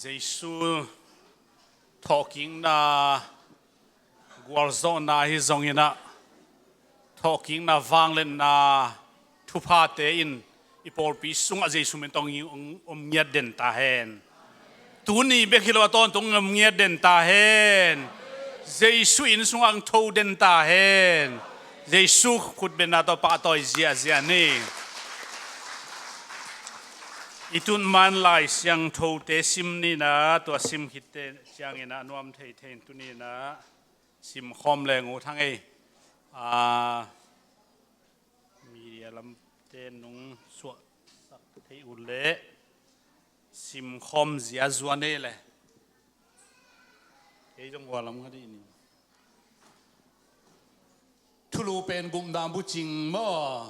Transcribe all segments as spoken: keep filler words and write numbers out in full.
Jesu thawhkikna gualzawhna hi zongin ah, thawhkikna vangliatna thuphate in i pawlpi sungah Jesu min tawh hong om ngiat den ta hen. Tuni bek hi lo a tawntung hong om ngiat den ta hen. Jesu inn sungah hong tho den ta hen. Jesu khutbetna tawh pahtawi ziahziah ni. I tun man Lai Siangthote sim ni in ah, tua sim khitte ciangin ah nuam theithei in tuni in ah sim khawm leng uh thang ei. Ah, media lamte nong suahsak thei uh leh sim khawm ziazua nei le. Kei zong hua lam kha dih ni. Thulu pen gupna bucing maw?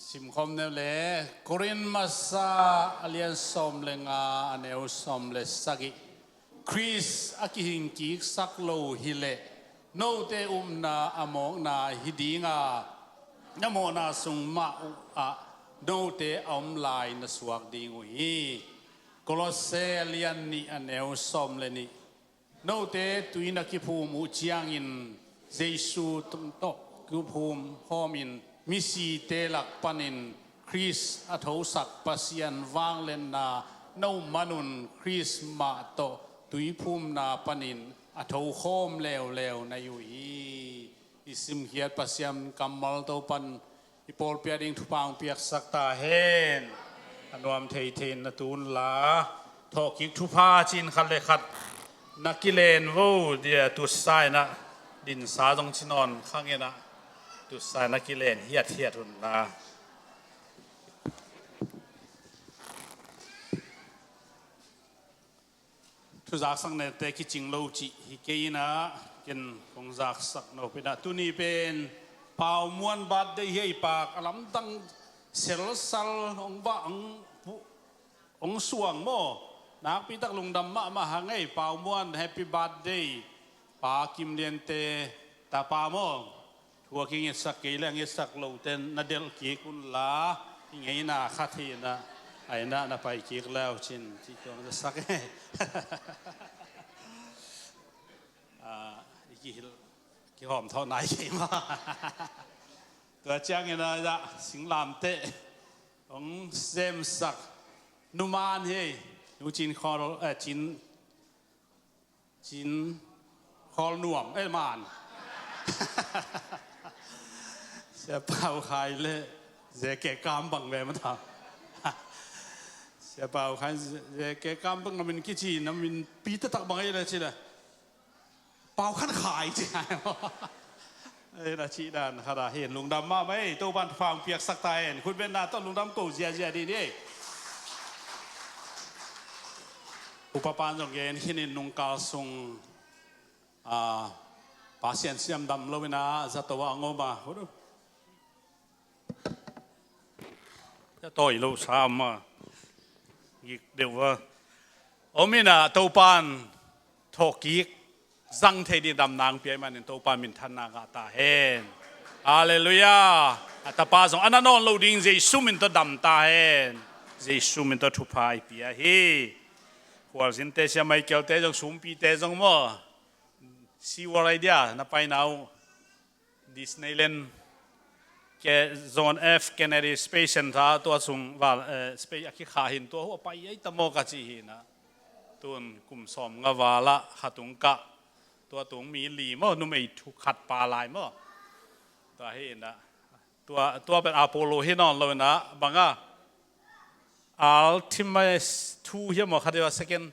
Sim khawm neu le, Korin masa a lian sawm le nga, a neu sawm le sagih. Khrist a kihing kiksak lo hi leh, note upna a mawkna hi ding a, a mawkna sung mah uh ah note a om lai na suak ding uh hi. Kolosse a lian nih, a neu sawm le nih. Note tui na kiphum uh ciangin Jesu tawh kiphum khawmin misite lak panin Khrist a thosak Pasian vangliatna na uh manun Khrist mah tawh tuiphumna panin a thokhawm leuleu na hi uh hi. I simkhiat Pasian kammal Topan i pawlpi a ding thupha hong piaksak ta hen. A nuam theithei in na tun la, thawhkik thupha cin khat le khat na kilen vo dia, tusa in ah dinsa zong ci nawn khang in ah, tusa in ah kilen hiathiat un la. Thuzaksak nete kicing lo cih hi kei in ah, ken kong zaksak nop in ah, tuni pen Pau Muan birthday hi ei pak, a lamdang selsal hong vah, hong pu-, hong suang maw? Nakpi tak lungdam mahmah hang ei. Pau Muan, happy birthday. Pa Kim Liante tapa maw? Thu a kingetsak kei le a ngetsak lote na delh kik un la, i ngeina khat hi in ah, a in ah na pai kik le uh cin, ci tuang na sak e. Ah, i kihilh, kihawm thawh nai kei maw? Tua ciangin ah, ah, singlamteh hong semsak Nu Man hi, Nu Cin Khawl, eh, Cin Cin Khawl Nuam, eh, Man. Sia Pau Khai le Zeke Kam bang ve mah ta. Sia Pau Khai, Zeke Kam bang na min kici, na min pi taktak bang ei le ci le. Pau Khan Khai ci. Ei, na cih dan khat a hi in lungdam mahmah ei, Topan thupha hong piaksak ta hen. Khutbetna tawh lungdam ko ziazia dih ni ei. Upa pan zong gen khin in nungkal sung, ah, Pasian siam dam lo in ah zato ah hong om a. Zato i lo sa mah. Gik deuh a. Om in ah Topan thawhkik zang thei ding damna hong pia ahih manin Topa minthanna ngah ta hen. Halleluiah. A tapa zong a na nawn lo ding Jesu min tawh dam ta hen. Jesu min tawh thupha i pia hi. Khualzinte, Sia Michael-te zong, Sumpite zong maw, SeaWorld Idea na paina uh, Disneyland, Ke-, John F Kennedy Space Center, tua sung val, eh, space a kikha hi in, tua uh a pai ei ta maw ka ci hi in ah. Tun kum sawmnga val ah khat hong kah, tua tung mi li maw, numei thu khat pa lai maw. Tua hi in ah, tua, tua pen Apollo hi nawn lo in ah, bang a, Artemis two hi maw, khat hi a, second,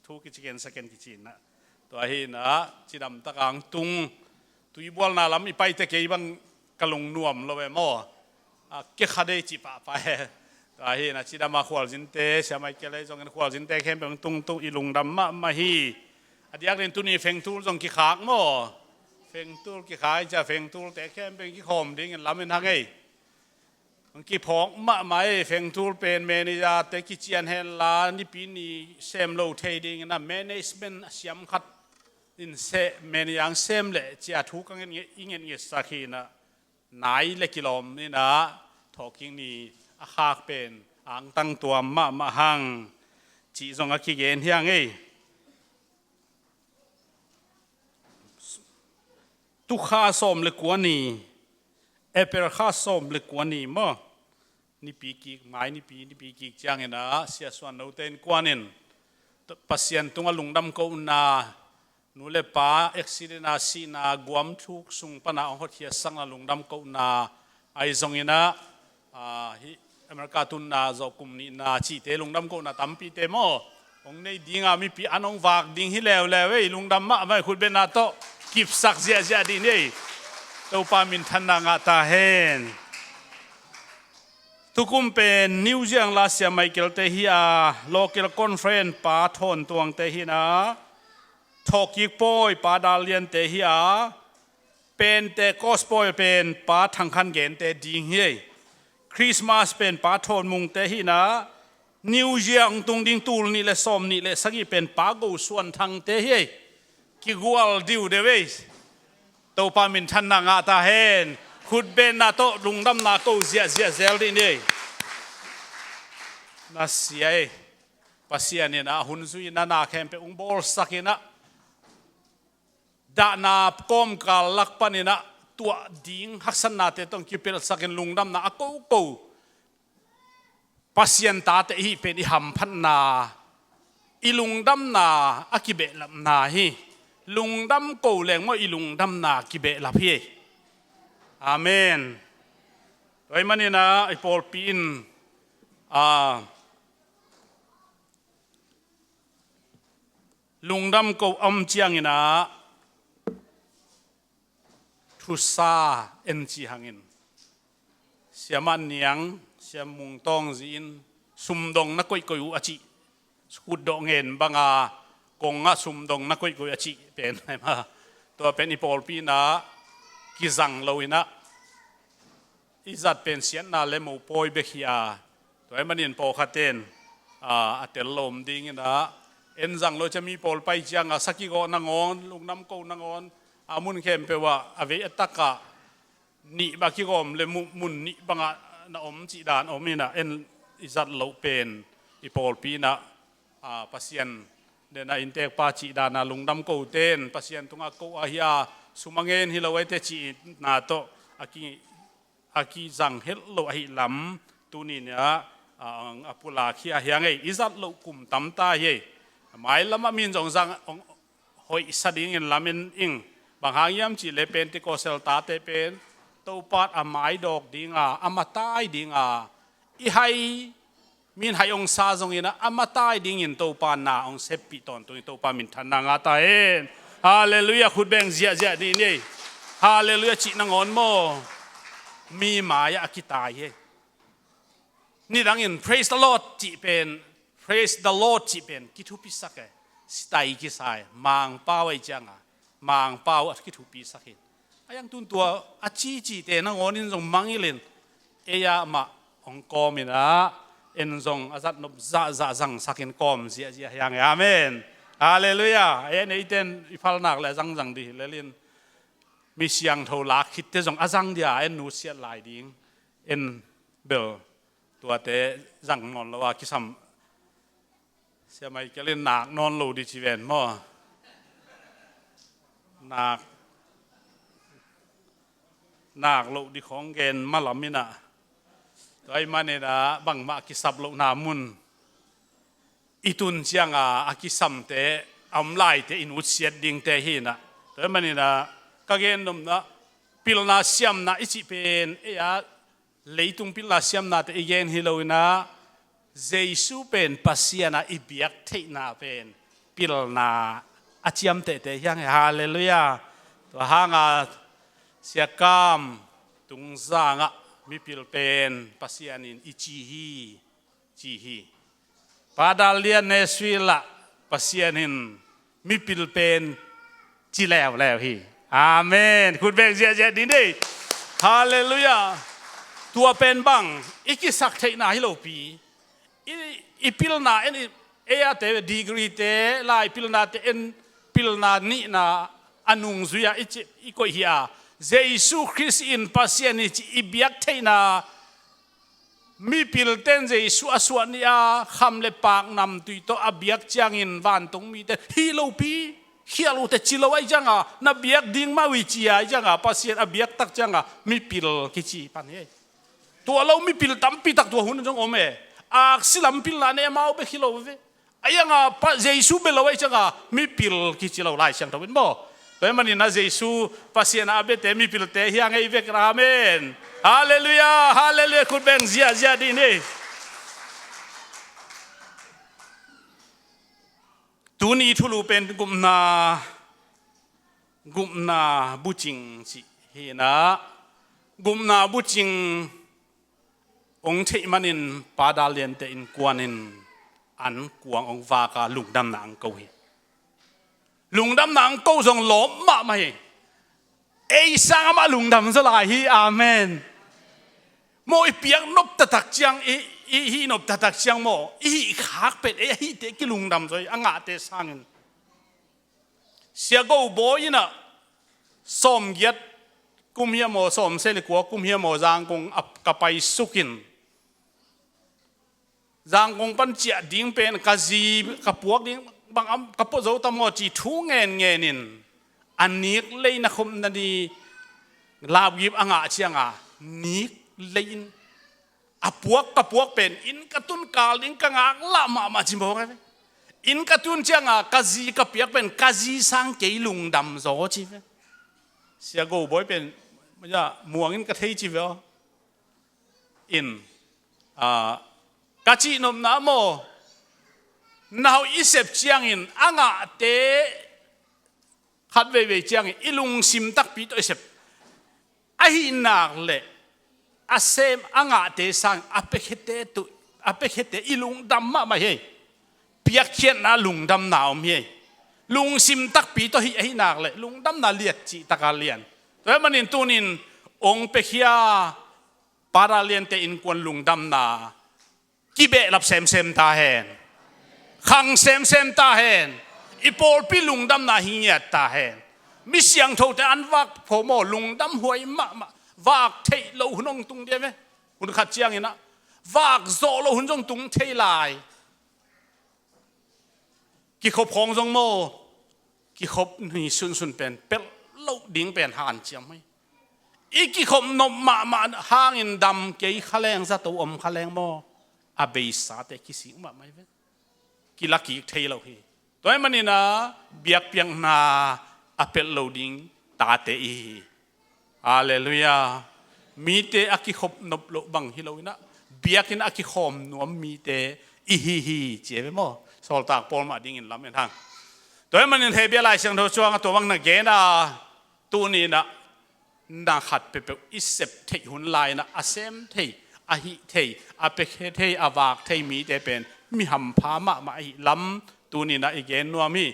two kici ken, second kici in ah. Tua hi in ah, cidam tak a hong tung, tuibualna lam i paite kei bang ka lungnuam lo e maw. A, kei kha dei ci pahpah e. Tua hi in ah, cidam a khualzinte, Sia Michael-te zong in khualzinte khempeuh hong tung tung i lungdam mahmah hi. A diak ding tuni fengtul zong kikhak maw. Fengtul kikhak in cia fengtulte khempeuh kikhawm ding in lam in hang ei. Hong kiphawk mahmah ei, fengtul pen manager-te kician hen la, nipi ni sem lo thei ding in ah management a siam khat in seh, manager hong sem leh cia thu ka nget nget, i nget ngetsak hi in ah, nai le kilawm in ah, thawhkik ni a khak pen angtang tuam mahmah hang. cih zong a kigen hi hang ei. Tukha sawm le kua ni, April kha sawm le kua ni maw? Nipi kik, mai nipi, nipi kik ciangin ah Sia Suan Note innkuan in Pasian tungah lungdam kohna, nu le pa accident a sihna, guam thuk sung pana hong hotkhiatsakna lungdam kohna, ahi zongin ah, ah, hih America tunna zawh kum nihna cihte lungdam kohna tampite maw? Hong nei dinga mipi an hong vak ding hi leuleu ei, lungdam mahmah ei, khutbetna tawh kipsak ziahziah dih ni ei. Topa minthanna ngah ta hen. Tukum pen New Zealand la Sia Michael te hi a, local conference pa Thawn Tuang te hi na, thawhkik pawi pa Dal Lian te hi a, Pentecost pawi pen pa Thang Khan Gen te ding hi ei. Christmas pen pa Thawn Mung te hi na, New Year hong tung ding tul nih le sawm nih le sagih pen pa Go Suan Thang te hi ei. Kigual diu deuh ei. Topa minthanna ngah ta hen. Khutbetna tawh lungdamna ko ziahziah zel dih ni ei. Na sia ei. Pasian in ah hun zui in ah na khempeuh hong bawlsak in ah, dahna kawmkal lak panin ah tuah ding haksatnate tawh hong kipelhsak in lungdamna a koko Pasian tate i hih pen i hamphatna, i lungdamna a kibehlapna hi. Lungdam ko leng maw, i lungdamna kibehlap hi. Amen. Tua ahih manin ah i pawlpi in, ah, lungdam ko om ciangin ah thusa en ci hangin, Sia Mah Niang, Sia Mung Tawng Zi in sumdong na koihkoih uh a cih, khutdawh ngen banga kongah sumdong na koihkoih a cih pen, tua pen i pawlpi in ah kizang lo in ah, i zat pen siatna le mopawi bek hi a, tua ahih manin pawlkhat ten, a, a tel lawm dingin ah, en zang lo ciang mi pawl pai cianga sa kigawh nangawn, lungdam ko nangawn, a mun khempeuh ah a vei a takah nih bang kigawm le mu-, mun nih bangah na om cih dan om in ah, en i zat loh pen i pawlpi in ah, a, Pasian den a inntekpa cih dana lungdam ko ten Pasian tungah ko ahi a, sum a ngen hi lo ei te cihna tawh a ki, a kizang helh lo ahi lam tuni in ah, a, a pulak hi a, hi hang ei, i zat loh kum tamta hi ei. Mailamah min zong zang, ong, hoihsa dingin lamen ing. Bang hang hiam cih leh Pentecostal tate pen Topa a maidawk dinga, a matai dinga, i hai, min hai ong sa zongin ah, a matai dingin Topa na ong seppih tawntung in Topa minthanna ngah ta hen. Halleluiah, khut beng ziahziah dih ni ei. Halleluiah cih nangawn maw, mi mai-ah a kitai hi ei. Nidangin praise the Lord cih pen, praise the Lord cih pen kithupisak ei. Sitai kisai, Mangpau ei cianga, Mangpau a kithupisak hi. A yang tun tua a cicite nangawn in zong mangngilh in, ei-ah mah hong kawm in ah, en zong a zat nop zahzah zangsakin kawm ziahziah hi hang ei. Amen. Halleluiah. Ei en eiten i phalnak le a zangzang dih hi lel in, mi siangtho lak khitte zong a zang dia en nutsiat lai ding. En bel tuate zang nawn lo a kisam. Sia Michael in nak nawn lo dih ci ven maw? Nak, nak loh dih khawng gen malam in ah. Tua ahih manin ah bangmah kisap lohna mun i tun cianga a kisamte, a om laite i nutsiat dingte hi in ah. Tua ahih manin ah ka gen nopna, pilna siamna i cih pen, ei-a leitung pilna siamnate i gen hi lo in ah, Jesu pen Pasian a i biak theihna pen pilna a ciamtehte hi hang ei. Halleluiah. Tua hanga Sia Kam Tung Zang ah mipil pen Pasian in i ci hi, ci hi. Pa Dal Lian Nashville ah Pasian in mipil pen ci leuleu hi. Amen. Khut beng ziahziah dih ni ei. Halleluiah. Tua pen bang, i kisak theihna hi lopi, i, i pilna en, i, ei-ate degree te, lai pilnate en, pilna nihna a nungzui-a i ci, i koih hi a, Jesu Khrist in Pasian hi cih i biak theihna Mipil ten Jesu a suah ni a kham le paak namtui tawh a biak ciangin vantung mite hi lopi khial uh te ci lo ahi cianga, na biak ding mah uh ci ahi cianga, Pasian a biak tak cianga mipil kici pan hi. Tua lo mipil tampi tak tua hun zong om e. Aksi lam pilna ne mau bek hi lo ve. A ianga pa Jesu bia lo ahi cianga mipil kici lo Lai Siangtho in maw. Tua hi manin a Jesu Pasian a biate mipilte hi a ngei vek in, amen. Halleluiah, halleluiah, khut beng ziahziah dih ni. Tuni thulu pen gupna, gupna bucing cih hi inah, gupna bucing hong theih manin Pa Daniel-te innkuan in an kuang hong vaka lungdamna hong ko hi. Lungdamna hong ko zong lawp mahmah hi. Ei sang amah lungdam zaw lai hi. Amen. Maw, i piak nop taktak ciang, i, i hih nop taktak ciang maw, i hih khak pen ei a hihte kilungdam zaw hi, a ngahte sangin. Sia Go Bawi inah sawmgiat kum hiam maw, sawmseli kua kum hiam maw, Zangkong a ka paisukin, Zangkong pan ciah ding pen ka zi ka puak ding bang am ka puak zo tam maw ci thu ngenngenin, a nik lei na khopna ni lapgip a ngah cianga nik lei in a puak ka puak pen inn ka tun kal ding ka ngaklah mahmah ci mawk a ve. Inn ka tun cianga ka zi ka piak pen ka zi sang kei lungdam zaw ci ve. Sia Go Bawi pen muangin ka thei ci ve aw. In, ah, ka cihnopna maw, na hauh i sep ciangin a ngahte khat veivei ciangin i lungsim takpi tawh i sep. Ahih nak leh a sem a ngahte sang a piakhete tu, a piakhete i lungdam mahmah hi. Piakkhiatna lungdamna om hi. Lungsim takpi tawh hih ahih nak leh lungdamna liat cih taka lian. Tua hi manin tunin hong piakhia Pa Daniel-te innkuan lungdamna kibehlap semsem ta hen. Khang semsem ta hen. I pawlpi lungdamna hi ngiat ta hen. Mi siangthote an vak pho maw, lungdam huai mahmah. Vak theih loh hun hong tung dia ve. Hun khat cianginah vak zawh loh hun zong tung thei lai. Kikhop khawng zong maw, kikhop ni sunsun pen pelh loh ding pen hanciam hi. I kikhop nop mahmah hangin dam kei khaleng zato om khaleng maw, a beisate kisik mahmah hi ve. Kilakik thei lo hi. Tua hi maninah biakpiakna a pelh lo ding tate i hi. Halleluiah. Mite a kikhop nop loh bang hi lo inah, biakinn a kikhawm nuam mite i hi hi ci a ve maw. Sawltak Paul mah dingin lam en hang. Tua hi manin Hebru Lai Siangtho cuang a tua bang na gen a, tuninah na khat peuhpeuh i sep theih hun lai-inah a sem thei, a hih thei, a pekhe thei, a vak thei mite pen mi hampha mahmah ahi lam tuninah i gen nuam hi.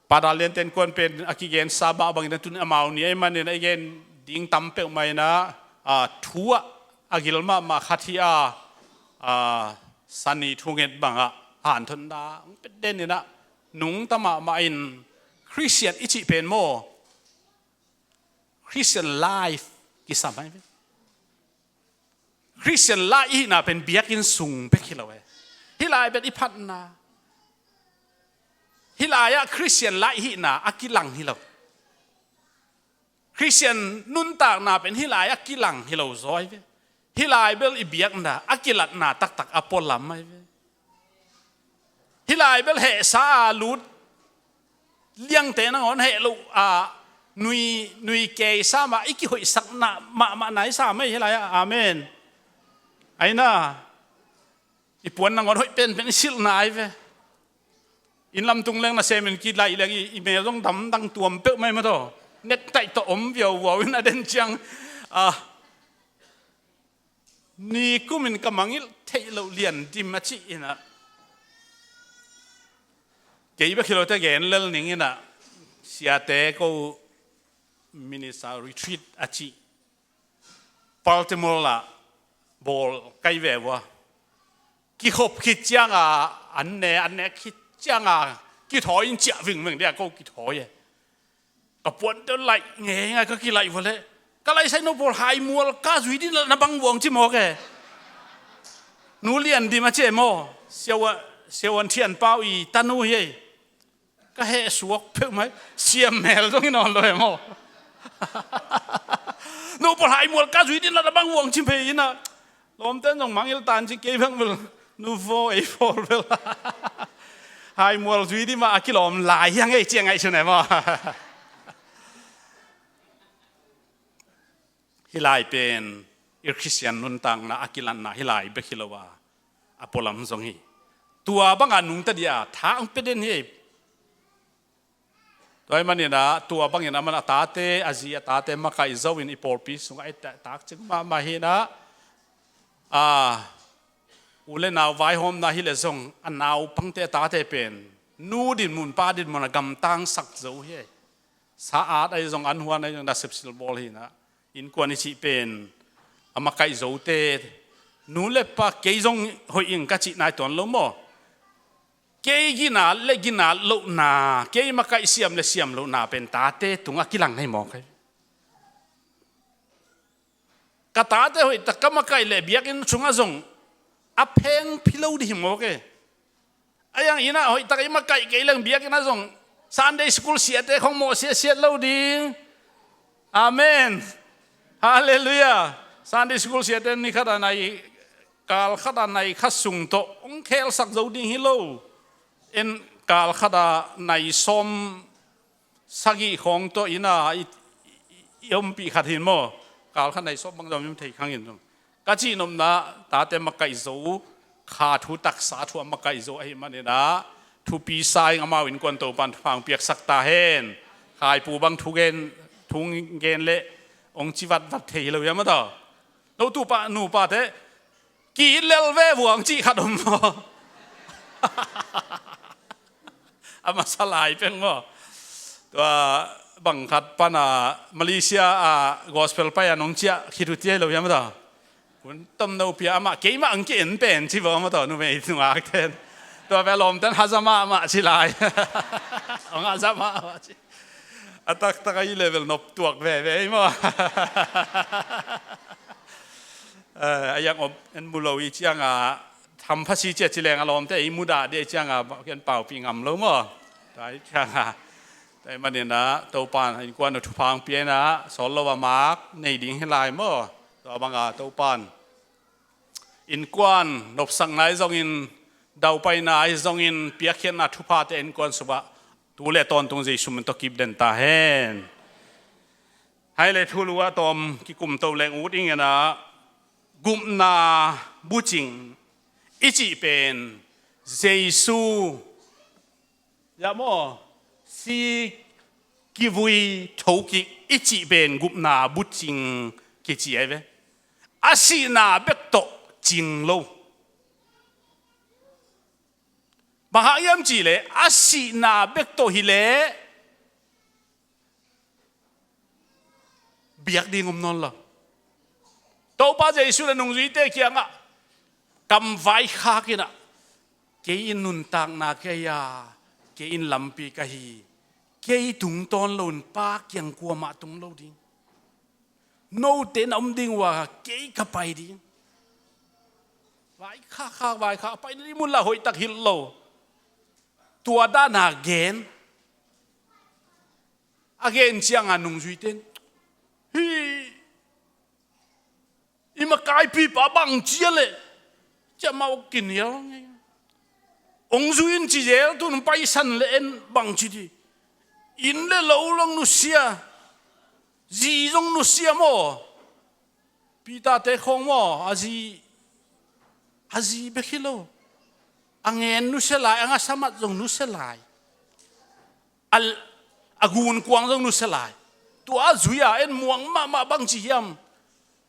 Pa Daniel-te innkuan pen a kigensa mah bangin a tun amau ni ahih manin a i gen ding tam peuhmah inah, a, thu ah a gil mahmah khat hi a, a, Sani thunget bangah hanthotna hong pia den inah nungta mahmah in Khristian i cih pen maw, Christian life kisam ahi ve. Christian life i hihna pen biakinn sung bek hi lo e. Hih lai bek i phatna. Hih lai-ah Christian life i hihna a kilang hi lo. Christian nuntakna pen hih lai-ah kilang hi lo zaw ahi ve. Hih lai bel i biakna a kilatna taktak a pualam ahi ve. Hih lai bel hehsa a lut liangte nangawn heh loh a nui, nui kei sam a i kihoihsakna mahmah nai sam ahi hih lai-ah. Amen. Aina i puan nangawn hoih penpen i silhna ahi ve. Inn lamtung leng nasemin kilaih leng i, i mel zong damdang tuam peuhmah hi mataw. Nektaih tawh om viauviau in a den ciang, a, nikumin ka mangilh theih loh lian dim a cih inah, kei bek hi lote gen lel ning inah, siate ko minister retreat a cih Baltimore lah bawl kai ve ua. Kikhop khit cianga an ne, an ne khit cianga kithawi in ciah vingveng dia ko kithawi e. Ka puante laih ngeingai ka kilaih vua leh Ka laisai no pawl Haimual ka zui ding la na bang vuang ci mawk e. Nu Lian Dim a ci e maw? Siawan, Siawan Thian Pau i tanu hi ei. Ka heh suak peuhmah, siam mel zong hi nawn lo e maw? No pawl Haimual ka zui ding la na bang vuang ci phei ina. Lawmten zong mangil tan ci kei bang bel nu vaw ei pawl bel Haimual zui ding mah a kilawm lai hiang ei ci a ngaihsun e maw? Hih lai pen i Khristian nuntakna a kilanna hih lai bek hi lo a, a pualam zong hi. Tua banga nungta dia thak ang pia den hi. Tua ahih maninah tua bangin a man a tate, a zi a tate makaih zo in i pawlpi sungah i ta-, takcing mahmah hinah, a, u le nau vaihawmna hi le zong a naupangte a tate pen nu dinmun pa dinmun a gamtangsak zo hi. Sa at ahi zong, an huan ahi zong, nasep silbawl hinah, innkuan i cih pen a makaih zote, nu le pa kei zong hoih ing ka cih nai tuan lo maw? Kei ginat le ginat lohna, kei makaih siam le siam lohna pen tate tungah kilang nei mawk hi. Ka tate hoihtak ka makaih leh biakinn sungah zong a phengphi lo ding hi mawk e. A yang innah hoihtak i makaih kei leng biakinn ah zong Sunday school siate khong mawh siatsiat lo ding. Amen. Halleluiah. Sunday school siate ni khat a nai, kal khat a nai khat sung tawh hong khelsak zo ding hi lo. En kal khat a nai sawm sagih khawng tawh ina i, i, i ompih khat hin maw? Kal khat nai sawm bang zong i om thei khang hin zong. Ka cihnopna tate makaih zo, kha thu taksa thu a makaih zo ahih maninah thupi sa ing, amau innkuan Topan thupha hong piaksak ta hen. Khaipu bang thu gen, thu gen leh hong ci vatvat thei hi lo hiam a taw? No tupa nupate ki-it lel ve vuang cih khat om maw? A masa lai peng maw? Tua bang khat pana Malaysia a gospel pai a nong ciah khit uh ti ahi lo hiam a taw? Hun tom no pia amah keimah ang ki-en pen ci bawm a taw, numei nungak ten. Tua pia lawmten haza mahmah ci lai. Ong haza mahmah ci. A taktak a i level nop tuak veve ei maw? Eh, a yang om en mu lo i cianga hampha si cia ci leng a lawmte i mudah dih cianga kian paupi ngam lo maw? Tua i cianga tua i maninah Topan innkuan uh thupha hong pia inah sawl lo a mak nei ding hi lai maw? Tua banga Topan innkuan nopsakna ahi zongin, daupaina ahi zongin, piakkhiatna thuphate innkuan sungah tu le tawntung Jesu min tawh kip den ta hen. Hai le thulu a tawm kikumto leng ut ingenah gupna bucing i cih pen Jesu, ya maw, si kivui thokik i cih pen gupna bucing kici ahi ve. A sihna bek tawh cing lo. Bang hang hiam cihleh a sihna bek tawh hileh biak ding om nawn lo. Topa Jesu le nungzuite kiangah kam vaikhak inah, kei in nuntakna ka hi a, kei in lampi ka hi, kei tungtawn loin Pa kiang kuamah tung lo ding. Note na om ding uh a kei ka pai ding. Vaikhak khak vaikhak, pai na ding mun lah hoihtak hilh lo. Tua dana gen. A gen cianga nungzuite in, hih i makaipipa bang cia leh, cia mau kinial ngei. Ong zui in ci zel tun paisan le en bang ci di. Inn le lo long nusia. Zi zong nusia maw? Peter te khawng maw? A zi, a zi bek hi lo. A ngen nusia lai, a ngasamat zong nusia lai. A, a gunkuang zong nusia lai. Tua a zui a en muang mahmah bang ci hiam?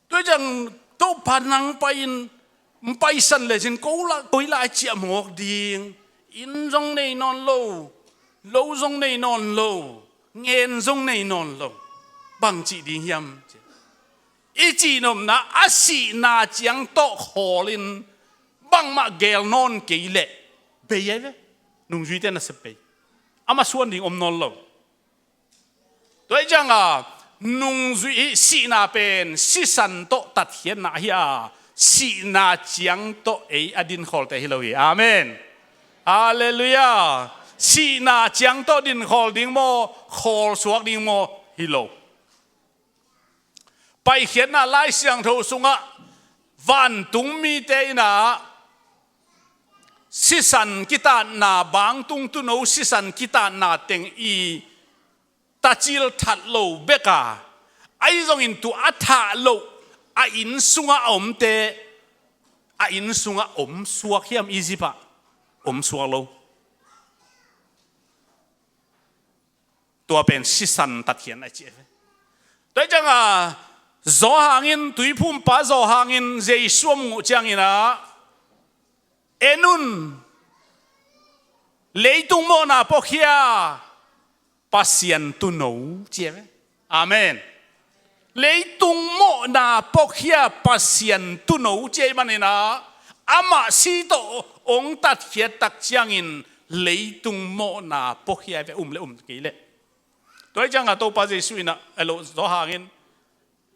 Tua ciang Topa nang pai in, paisan lecin ko la, koi lai ciah mawk ding. Inn zong nei nawn lo, lo zong nei nawn lo, ngen zong nei nawn lo. Bang cih ding hiam? I cihnopna a sihna ciang tawh khawlin bangmah gel nawn kei leh bei ai ve. Nungzuite nasep bei. A masuan ding om nawn lo. Tua hi cianga nungzui i sihna pen sisan tawh tatkhiatna ahi a, sihna ciang tawh ei a dinkhawlte hi lo hi. Amen. Halleluiah. Sihna ciang tawh dinkhawl ding maw, khawlsuak ding maw, hi lo. Paikhiatna Lai Siangtho sungah vantung mite in ah sisan kitatna, bangtung tuuno sisan kitatna teng i tacil that lo bek a, ahi zongin tua a thah loh a inn sungah a omte, a inn sungah om suak hiam, Egypt ah om suak lo. Tua pen sisan tatkhiatna i cih hi ve. Tua hi ciangin Johan in, tuiphumpa Johan in Jesu a muh ciangin ah, "En un, leitung mawhna puakhia Pasian tuuno," ci hi ve. Amen. Leitung mawhna puakhia Pasian tuuno ci ahih manin ah, amah si tawh hong tatkhiat tak ciangin leitung mawhna puakhia hi ve, um le um kei leh. Tua hi ciangin Topa Jesu in ah, a lo, Johan in,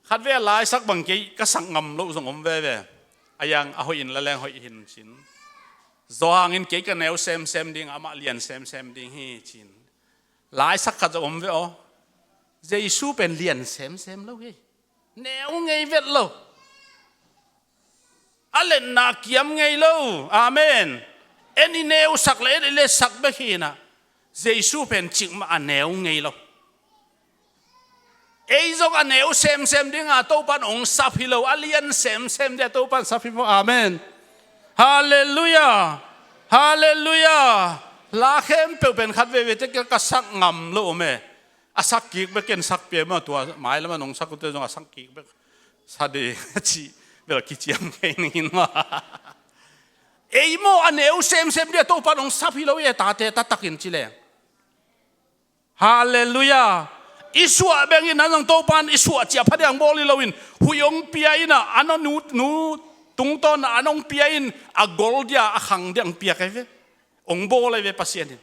khatvei a laisak bang kei ka sak ngam loh zong om veve. A yang a hoih in la leng hoih hi in cin. Johan in kei ka neu semsem ding, amah lian semsem ding hi cin. Laisak khat zong om ve aw. Jesu pen lian semsem lo hi. Neu ngei vet lo. A letna kiam ngei lo. Amen. En i neusak le en i letsak bek hi in ah, Jesu pen cikmah a neu ngei lo. Ei zong a neu semsem ding a Topan hong sap hi lo, a lian semsem ding a Topan sap hi maw. Amen. Halleluiah. Halleluiah. La khempeuh pen khat veivei teh ka sak ngam lo om e. A sak kik bek ken sak pia maw, tua mailam a nong sak uh teh zong a sak kik bek sa ding a cih bel kiciam kei ning in maw. Ei maw a neu semsem ding a Topan hong sap hi lo e, tate taktak in ci leng. Halleluiah. I suah beng in a zong Topan i suah ciah pha ding hong bawl hi lo in, huih hong pia in ah, a nu, nu tungtawn ah an hong pia in, a gol ding a, a khang ding hong piak ahi ve. Hong bawl ahi ve Pasian in.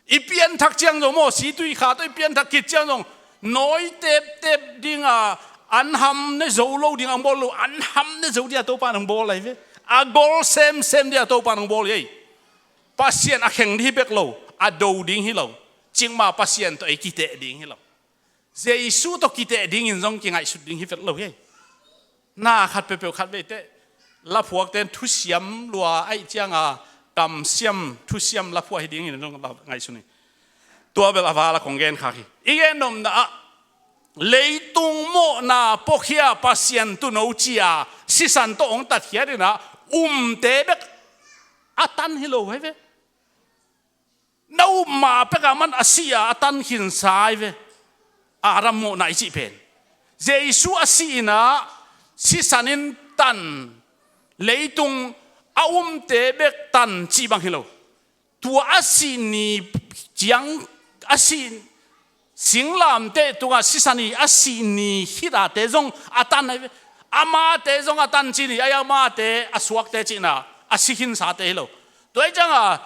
I pianthak ciang zong maw, situikha tawh i pianthak khit ciang zong, nawi teptep ding a, an ham ne zo lo ding hong bawl lo, an ham ne zo ding a Topan hong bawl ahi ve. A gol semsem ding a Topan hong bawl hi. Pasian a kheng ding hi bek lo, a do ding hi lo. Cikmah Pasian tawh ei kiteh ding hi lo. Jesu tawh kiteh dingin zong kingaihsut ding hi vet lo hi. Na khat peuhpeuh khat veite laphuakte in thusiam lua ahih ciangin kamsiam thusiam laphuak hi dingin zong ngaihsun hi. Tua bel a val a kong gen khak hi. I gen nopna ah leitung mawhna puakhia Pasian tuuno ci a sisan tawh hong tatkhiat in ah umte bek a tan hi lo hi ve. Na up ma pek a man a si a, a tan khinsa hi ve. Adam mawhna i cih pen Jesu a sih in ah sisan in tan, leitung a umte bek tan cih bang hi lo. Tua a sih ni ciang, a sih singlamteh tungah sisan i a sih ni khit a te zong a tan hi ve. Amate zong a tan cih ni, a amate a suakte cihna a si khinsate hi lo. Tua hi ciangin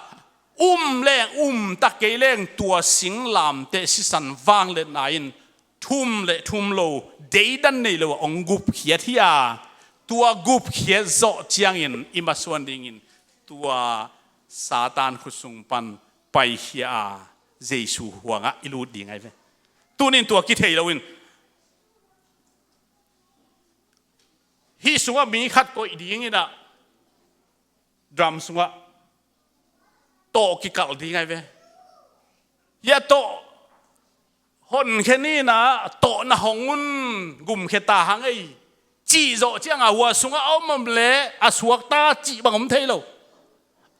um leng um tak kei leng tua singlamteh sisan vangliatna in thum le thum lo, deidan nei lo a hong gupkhiat hi a, tua gupkhiat zawh ciangin i masuan dingin tua Satan khut sung pan paikhia a Jesu huangah i lut ding ahi ve. Tunin tua kithei loin hih sungah mi khat koih dingin ah drum sungah tawh kikalh ding ahi ve. Hia tawh honkhia ni in ah tawh na hong un, gumkhia ta hang ei, cih zawh ciangin hua sungah a om om leh a suakta cih bang om thei lo.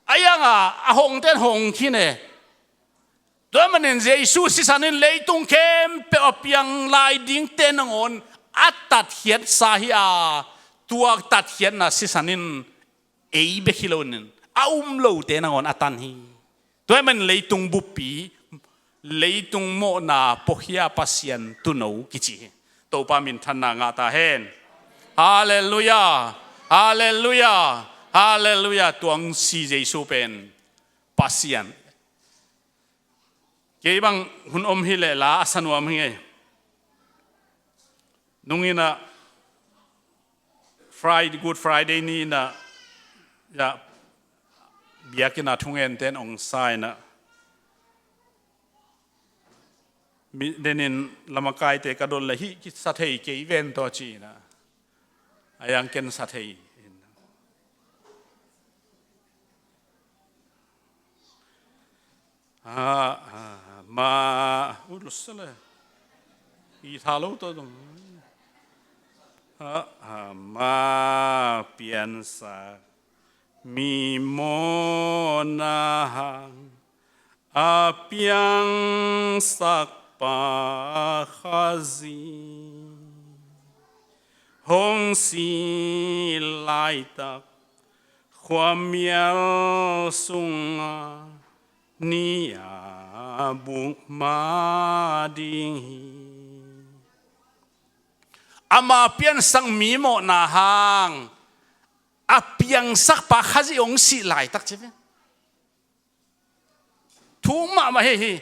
A iangah a hongte in hong khin e. Tua manin Jesu sisan in leitung khempeuh a piang lai dingte nangawn a tatkhiatsa hi a, tua tatkhiatna sisan in ei bek hi loin a um lote nangawn a tan hi. Tua hi manin leitung buppi, leitung mawhna puakhia Pasian tuuno kici hi. Topa minthanna ngah ta hen. Halleluiah. Halleluiah. Halleluiah. Tuang si Jesu pen Pasian. Kei bang hun om hi leh la a sa nuam hi ngei. Nung in ah Friday, Good Friday ni in ah, ya, biakinn ah thungen ten ong sa in ah, mi denin lamakaite ka don le hih kisa thei kei ven tawh ci in ah, a yang ken sa thei in. Ah, ah, ma, uh, lusa le. I tha lo to dong. Ah, ah, ma piansak mi mawhna hang a piangsak pa Khazih hong si laitak khuamial sunga ni a buk mah ding hi. Ama piansak mi mawhna hang a piangsak pa Khazih hong sih laitak ci ve. Thuk mahmah hi hi.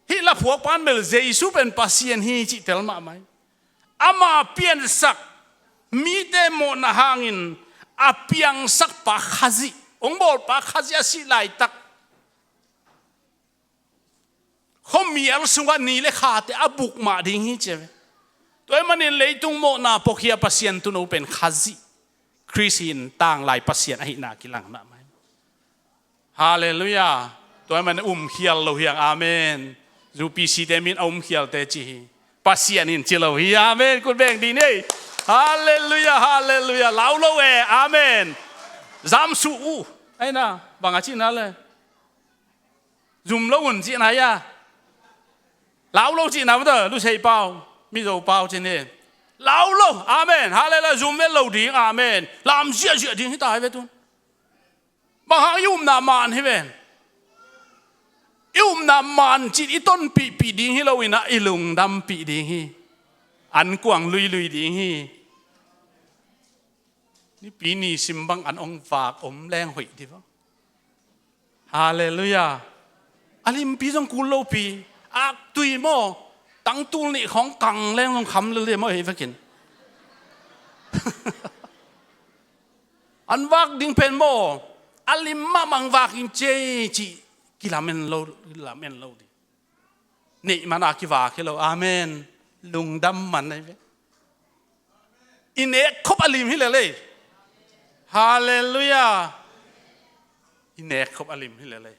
Hih laphuak pan bel Jesu pen Pasian hi cih tel mahmah hi. Ama piansak mite mawhna hangin a piangsak pa Khazih, hong bawl pa Khazih a sih laitak khuamial sungah ni le khate a buk mah ding hi ci ve. Tua ahih manin leitung mawhna pawkhia Pasian tuuno pen Khazih Khrist hi in, tanglai Pasian ahihna kilang mahmah hi. Halleluiah. Tua ahih manin umkhial lo hi hang, amen. U P C te min a umkhialte ci hi. Pasian in ci lo hi, amen. Kut beng dih ni. Halleluiah, halleluiah. Lau lo e, amen. Zam suh uh. Ai na, bang a cihna le. Zum lo un cihna hi a. Lau lo cihna mah ta, Lusei pau, Mizo pau cih ni. Lau lo, amen. Halleluiah, zum vet lo ding, amen. Lam ziahziah ding hi ta hi ve tun. Bang hang i upna man hi ven. I upna man cih i tonpihpih ding hi lo in ah i lungdampih ding hi. An kuang luilui ding hi. Nipi ni sim bang an ong vak om leng hoih dih vang. Halleluiah. A limpi zong kul lopi. Aktui maw. Tangtul nih khawng kang leng zong kham lel dih maw, hei vekin. An vak ding pen maw, a lim mahmah vak in cei cih kilamen lo, kilamen lo dih. Neih man a kivak hi lo. Amen. Lungdam man ahi ve. I nek khop a lim hi lel ei. Halleluiah. I nek khop a lim hi lel ei.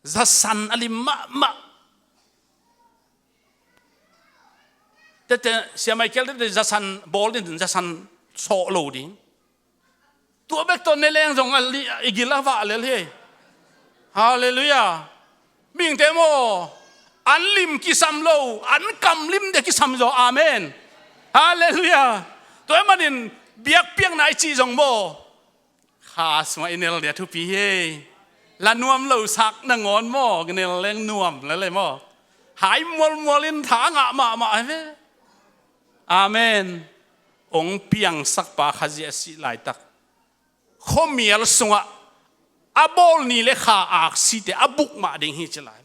Zasan a lim mahmah. Tete, Sia Michael tete zasan bawl ding, zasan sawh lo ding. Tua bek tawh ne leng zong a li-, i gil a vah lel hi. Halleluiah. Mihingte maw, an lim kisam lo, an kam lim de kisam zaw. Amen. Halleluiah. Tua ahih manin biakpiakna i cih zong maw, kha sungah i nel dia thupi hi. La nuam lo sak nangawn maw, nel leng nuam lel ei maw. Hai mualmual in tha ngah mahmah hi ve. Amen. Ong piangsak pa Khazih a sih laitak khuamial sungah a bawl ni le kha aksite a buk mah ding hi ci lai.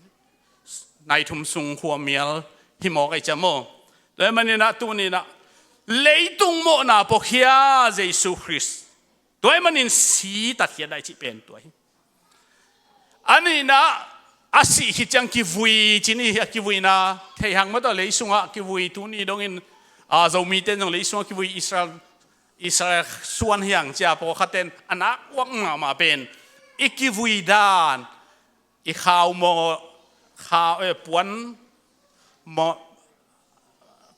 Nai thum sung khuamial hi mawk ei cia maw. Tua ahih manin ah tuni in ah leitung mawhna pawkhia Jesu Khrist. Tua ahih manin si tatkhiat lai cih pen tua hi. A nihna, a sih khit ciang kivui ci ni hi. A kivuina thei hang maw, tua lei sungah kivui tuni dongin, a, Zomite in zong lei sungah kivui Israel, Israel suan hi hang cia pawlkhat ten a nak uak mahmah pen i kivui dan, i khau maw, khau, eh, puan maw,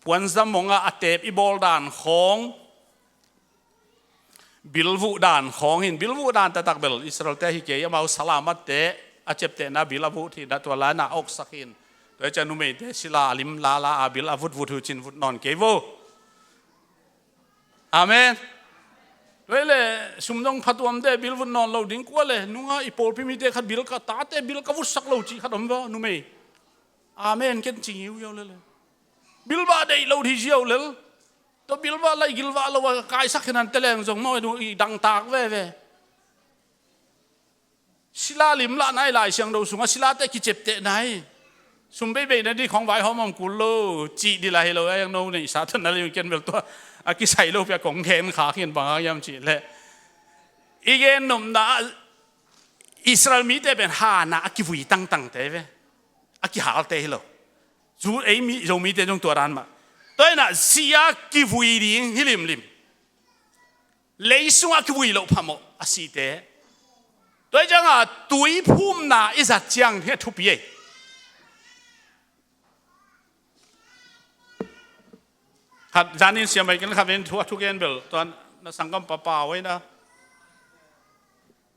puanzam mawngah a teep i bawl dan khawng, bilvuh dan khawng hin, bilvuh dan taktak bel Israelte hi kei, amau salamatte a ciaptehna bil a vuh thihna tua lai-in a oksak hin. Tua hi ciang numeite sila a lim lala a bil a vutvut hi uh cin vut nawn kei vo. Amen. Tua hi leh sum dong phatuamte bil vut nawn lo ding kua le, nunga i pawlpi mite khat bil ka, tate bil ka vutsak lo cih khat om vo, numei. Amen, ken ci ngiu ziau lel e. Bilbah deih lo hi ziau lel. Tua bilbah lai gilvah lo a kaisak khin an teleng zong maw, i dangtak veve. Sila lim lahna i Lai Siangtho sungah silate kiciaptehna hi. Sum beibei na di khong vaihawm om kul lo, cih di la hi lo, a yang no neihsa tawh na lei ken bel tua a kisai lo pia kong gen kha khin bang hang hiam cih leh, i gen nopna ah Israel mite pen hanah a kivui tangtangte ve, a kihalte hi lo. Zu ei mi, Zomite zong tua dan mah. Tua inah sia kivui ding hi limlim. Lei sungah kivui loh phamawh a site. Tua hi cianga tuiphumna i zat ciang hi a thupi ei. Khat zanin siamai ken khat ven thu a thugen bel tua na sanggam papa hoina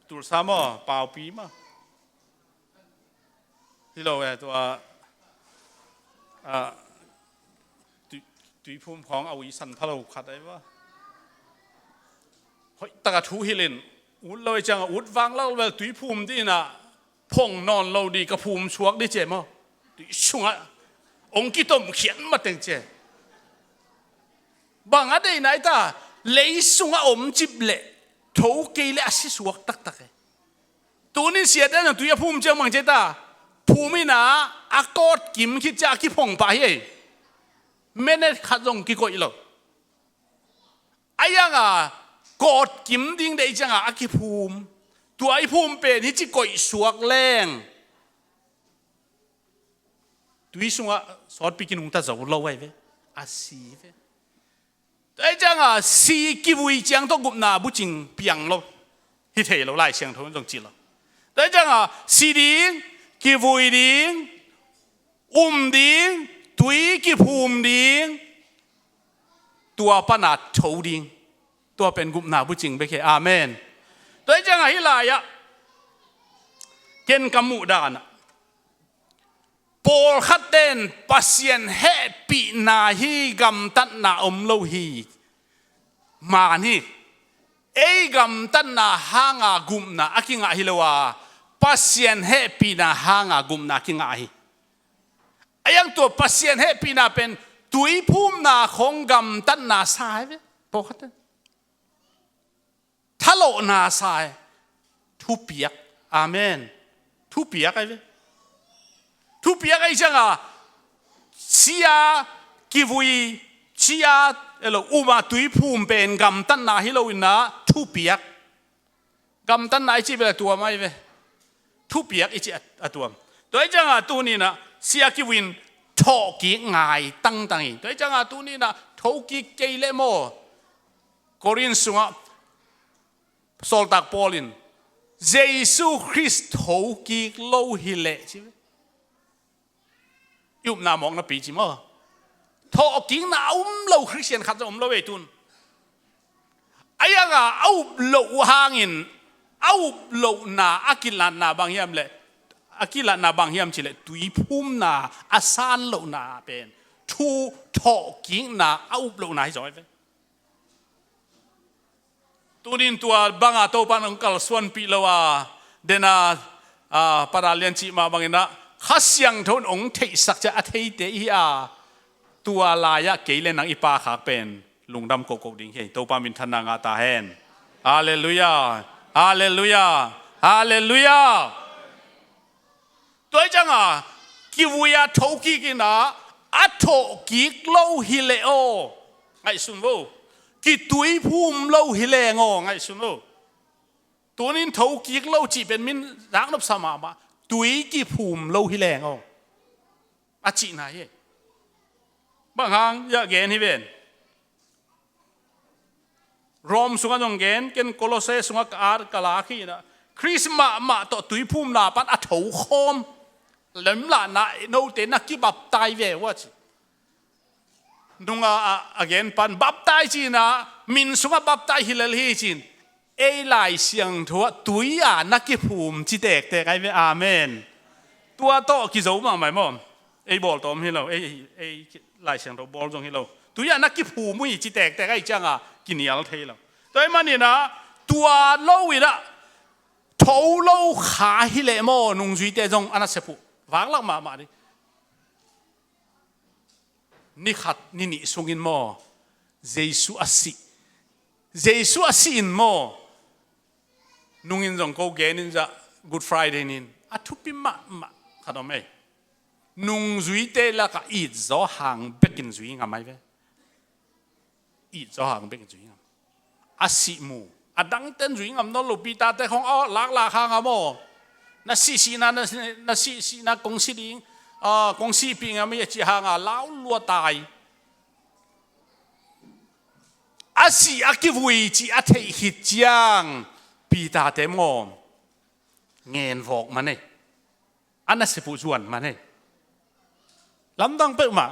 tulsa maw, paupi maw? Hi lo e, tua, a, tui, tuiphum khawng a ui san pha lo khat ai va. Hoih taka thu hilhin, ut lo i cianga ut vang lak vel tuiphum dinah phong nawn lo di ka phum suak di ce maw? Tui sungah ong kitom khian mateng ce. Bang a deihna i ta, lei sungah om cip leh tho kei leh a si suak taktak e. Tunin siate na tui a phum ciang mang ce ta, phum inah a kawt kim khit ciah a kiphong pah hi ei. Minute khat zong kikoih lo. A yanga kawt kim ding deih cianga a kiphum. Tua i phum pen hi ci koih suak leng tui sungah sawtpi kinungta zo lo ai ve. A si ve. Tua hi cianga si kivui ciang tawh gupna bucing piang lo. Hi thei lo, Lai Siangtho in zong ci lo. Tua hi cianga si ding, kivui ding, um ding, tui kiphum ding, tua pana tho ding. Tua pen gupna bucing bek hi. Amen. Tua hi cianga hi lai-ah ken ka muh danah pawlkhat ten Pasian hehpihna hi gamtatna om lo hi. Man hi. Ei gamtatna hanga gupna a kingah hi lo a, Pasian hehpihna hanga gupna a kingah hi. A yang tua Pasian hehpihna pen tuiphumna khong gamtatna sa hi ve. Pawlkhat ten thalawhna sa e. Thupiak. Amen. Thupiak ai ve. Thupiak ai cianga sia kivui cia elo uma tuiphum pen gamtatna hi lo inah thupiak. Gamtatna i cih bel a tuam ai ve. Thupiak i cih a, a tuam. Tua hi cianga tuninah sia kivui in thawhkik ngai tangtang hi. Tua hi cianga tuninah thokik kei leh maw? Korin sungah sawltak Paul in Jesu Khrist thokik lo hileh ci ve. I upna mawknapi ci maw? Thawhkikna a um lo Khristian khat zong om lo ei tun. A yanga a up loh hangin a up lohna a kilatna bang hiam leh, a kilatna bang hiam cileh tuiphumna a san lohna pen thu thawhkikna a up lohna hi zaw ai ve. Tunin tua banga Topan ong kalsuanpih lo a dena, a, Pada Lian cih mah banginah Kha Siangtho in ong theihsak ciah a theite ihi a, tua lai-ah kei le nang i pakhak pen lungdam kohkoh ding hi. Topa minthanna ngah ta hen. Halleluiah. Halleluiah. Halleluiah. Tua hi cianga kivui-a thokik inah a thawhkik lo hileh aw, ngaihsun vo. Kituiphum lo hileng aw, ngaihsun vo. Tunin thokik lo cih pen min zaknopsa mahmah. Tui kiphum lo hileng aw, a cihna hi. Bang hang hiah gen hi ven. Rome sungah zong gen, ken Kolosse sungah ka at ka lak hi inah Khrist mahmah tawh tuiphumna pan a thokhawm lemlahna note na kibaptai ve uh a ci. Nunga a, a gen pan baptai ci inah min sungah baptai hi lel hi ci-in ei Lai Siangtho ah tui-a na kiphum ci tektek ai ve. Amen. Tua tawh kizo mahmah maw? Ei bawl tawm hi lo, ei, ei Lai Siangtho bawl zong hi lo. Tui-a na kiphum uh hi ci tektek ahih cianga kinial thei lo. Tua ahih maninah tua lo inah tho lo kha hileh maw, nungzuite zong a nasep uh vaklak mahmah ding. Ni khat ni nih sungin maw, Jesu a sih. Jesu a sih in maw, nungin zong ko genin zah Good Friday nin a thupi mahmah khat om ei. nungzuite lakah itzaw hang bekin zui ngam ahi ve. Itzaw hang bekin zui ngam. A sih mu. A dangten zui ngam nawn lo, Peter te khong a laklak hang a maw. Na sihsihna, na, na sihsihna kong si ding, ah, kong sihpih ngam hi a cih hang a lau lua tai. A sih a kivui cih a theih khit ciang Peter te maw, ngenvawk man ei. A nasep uh zuan man ei. Lamdang peuhmah.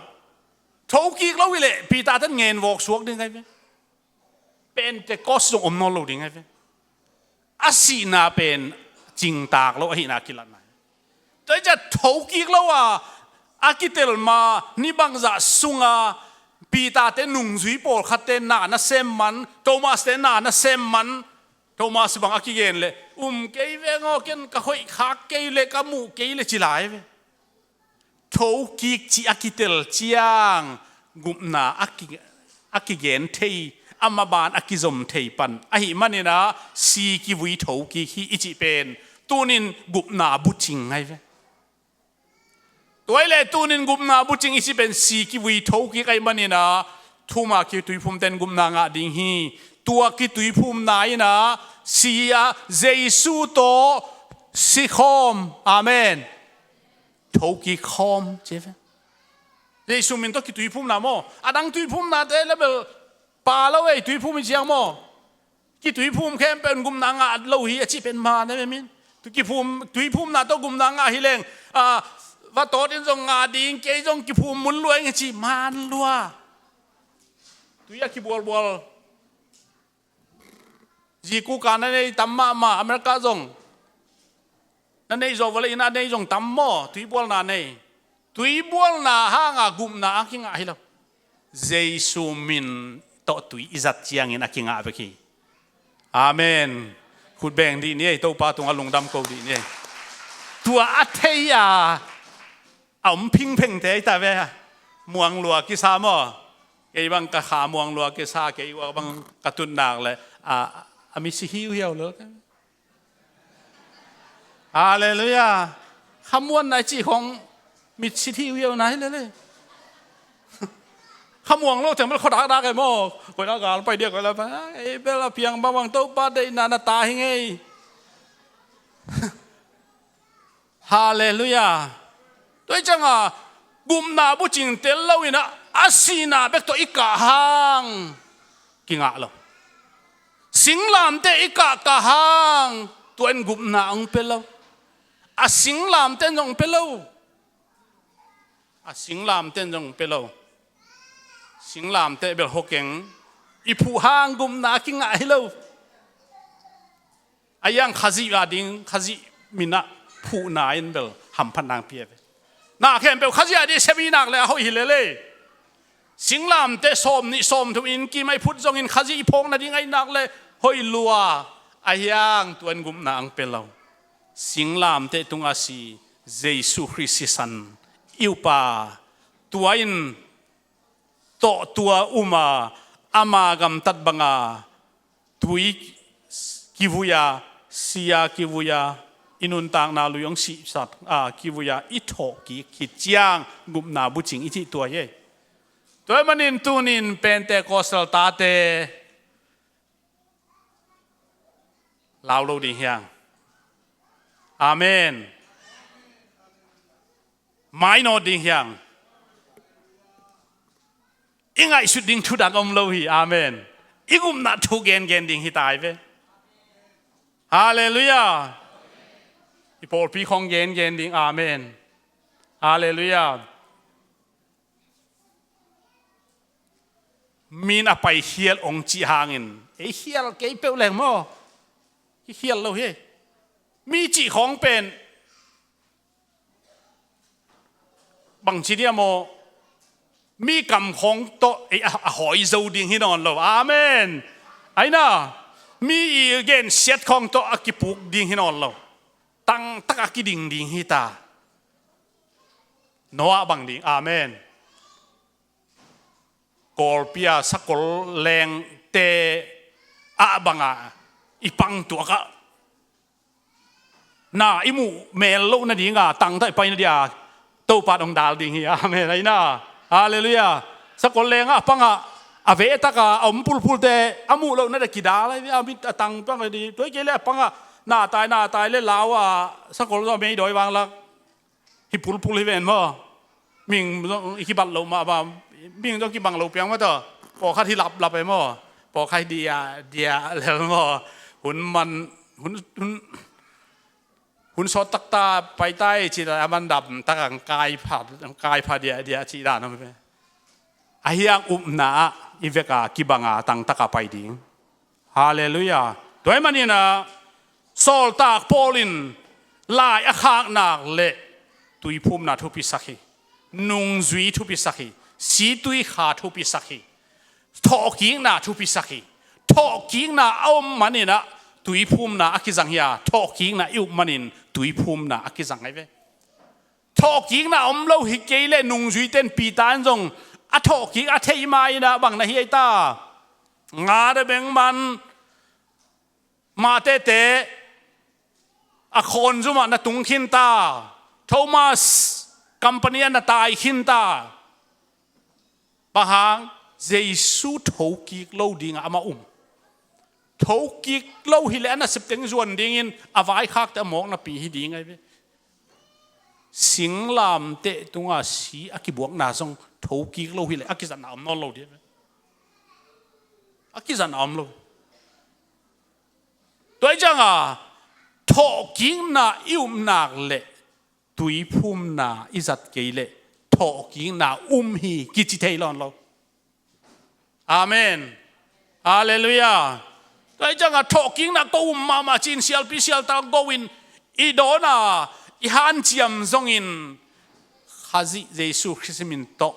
Thokik lo hi leh Peter ten ngenvawk suak ding ahi ve. Pentecost zong om nawn lo ding ahi ve. A sihna pen cingtak lo ahihna kilatna. Tua hi ciah thokik lo a, a kitel ma ni bangzah sunga Peter te nungzui pawlkhat te na na sem man, Thomas te na na sem man, Thomas bang a kigen leh, um kei veng aw, ken ka hoih khak kei leh, ka muh kei leh ci lai ve. Thokik cih a kitel ciang gupna a ki, a kigen thei, a maban a kizom thei pan. Ahih manin a si kivui thokik hi i cih pen tunin gupna bucing ahi ve. Tua hi leh tunin gupna bucing i cih pen si kivui thokik ahih manin a, thuma kituiphum ten gupna ngah ding hi. Tua kituiphumna in a si a Jesu tawh si khawm. Amen. Thokik khawm ci ve. Jesu min tawh kituiphumna maw, a dang tuiphumnate le bel pha lo ei, tuiphum hi ciang maw. Kituiphum khempeuh in gupna ngah lo hi a cih pen man ei ve min. Tu kiphum, tuiphumna tawh gupna ngah hi leng, a, va tawt in zong ngah ding, kei zong kiphum mun lua ing a cih man lua. Tui a kibualbual. Zikuka na nei tam mahmah, America zong. Na neih zawh vua leh inn ah nei zong tam maw, tuibualna nei. Tuibualna hanga gupna a kingah hi lo. Jesu min tawh tui i zat ciangin a kingah bek hi. Amen. Khut beng dih ni ei, Topa tungah lungdam ko dih ni ei. Tua a thei a, a om phingphengte hi ta ve. Muang lua kisa maw. Kei bang ka kha muang lua kisa, kei ua bang ka tut nak leh, a, a mitsi hiuhiau lel. Halleluiah. Khamuanna i cih khong mitsi hiuhiau na hi lel ei. Khamuang lo teng bel khuadakdak ei maw. Koi la gal pai dia, koi la pai. Ei bel a piang bangbang Topa deihna na ta hi ngei. Halleluiah. Tua hi cianga gupna bucing tel lo in a, a sihna bek tawh i kah hang kingah lo. Singlamteh i kahkah hang tua in gupna hong pia lo. A singlamteh in zong pia lo. A singlamteh in zong pia lo. Singlamteh bel hawkeng i phuh hang gupna a kingah hi lo. A hiang Khazih a ding, Khazih min a phuhna in bel hamphatna hong pia ve. Na khempeuh Khazih a ding sem i nak leh a hoih hi lel ei. Singlamteh sawm nih sawm thum in kim a i phut zongin Khazih i phawk nading a i nak leh hoih lua. A hiang tua in gupna hong pia lo. Singlamteh tunga si Jesu Khrist sisan i upa, tua in tawh tua um a, ama gamtat banga tui kivui a, si a kivui a, i nuntakna lui hong sihsak a kivui a, i thawhkik khit ciang gupna bucing i cih tua hi. Tua ahih manin tunin Pentecostal tate lau lo ding hiang. Amen. Mainawt ding hiang. I ngaihsut ding thu dang om lo hi. Amen. I gupna thu gengen ding hi ta hi ve. Halleluiah. I pawlpi khong gengen ding. Amen. Halleluiah. Min a pai khial hong cih hangin ei khial kei peuh leng maw? Hi khial lo hi. Mi cih khawng pen bangci dia maw? Mi kam khawng tawh ei a, a hawi zo ding hi nawn lo. Amen. Aina, mi i gensiat khawng tawh a kipuk ding hi nawn lo. Tangtak a kiding ding hi ta. Noah bang ding. Amen. Kawlpi a sakol lengte ah banga i pang tuak ah na i muh mel loh nadinga tangtak i pai nadia Topa dong dal ding hi. Amen. Aina. Halleluiah. Sakol lengah a pangah a vehtakah a om pulpulte a muh lohna de kidal ahi ve. A mit a tang pang ahi di. Tua hi kei leh a pangah na tai na tai le lau a sakol zong a mei dawi vanglak hi pulpul hi ven maw? Ming zong i kibat loh mah ba, ming zong kibang lo piang mah tawh. Pawlkhat hi laplap e maw? Pawlkhat hi dia dia lel maw? Hun man, hun, hun, hun sawt taktak paitai cih a man dam takah kai pha, kai pha dia dia cih dan om ve. Ahi hang upna ah i veka kibanga tangtaka pai ding. Halleluiah. Tua ahih maninah sawltak Paul in lai a khaknak le tuiphumna thupisak hi. Nungzui thupisak hi. Situikha thupisak hi. Thawhkikna thupisak hi. Thawhkikna a om maninah tuiphumna a kizang hi a, thawhkikna i up manin tuiphumna a kizang ahi ve. Thawhkikna om lo hi kei leh nungzuite in Peter in zong a thawhkik a theih ma inah bang na hi ei ta? Nga de beng man, Matete a khawnzumah na tung khin ta. Thomas company ah na tai khin ta. Bang hang? Jesu thokik lo dingah amah um. Thokik lo hileh a nasep teng zuan dingin a vaikhakte a mawknapi hi ding ahi ve. Singlamteh tunga si a kibuakna zong thokik lo hileh a kizatna om nawn lo ding ahi ve. A kizatna om lo. Tua hi cianga thawhkikna i upnak le tuiphumna i zat kei leh thawhkikna um hi kici thei lawn lo. Amen. Halleluiah. Tua hi cianga thawhkikna ko um mahmah ci-in sialpi sialta go-in i dawna i hanciam zongin Khazih Jesu Khrist min tawh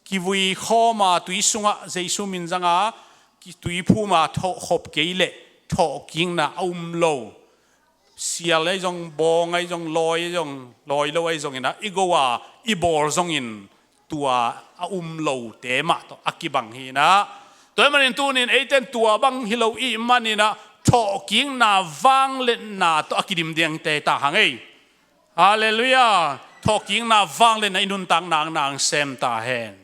kivui khawma tui sungah Jesu min zanga ki-, tuiphuma thawh khop kei leh thawhkikna a um lo. Sial ahi zong, bawng ahi zong, lawi ahi zong, lawi lo ahi zongin ah i go a i bawl zongin tua a um lote mah tawh a kibang hinah. Tua ahih manin tunin eiten tua bang hi lo i hih maninah thawhkikna vangliatna tawh a kidim dingte ta hang ei. Halleluiah. Thawhkikna vangliatna i nuntak naknak sem ta hen.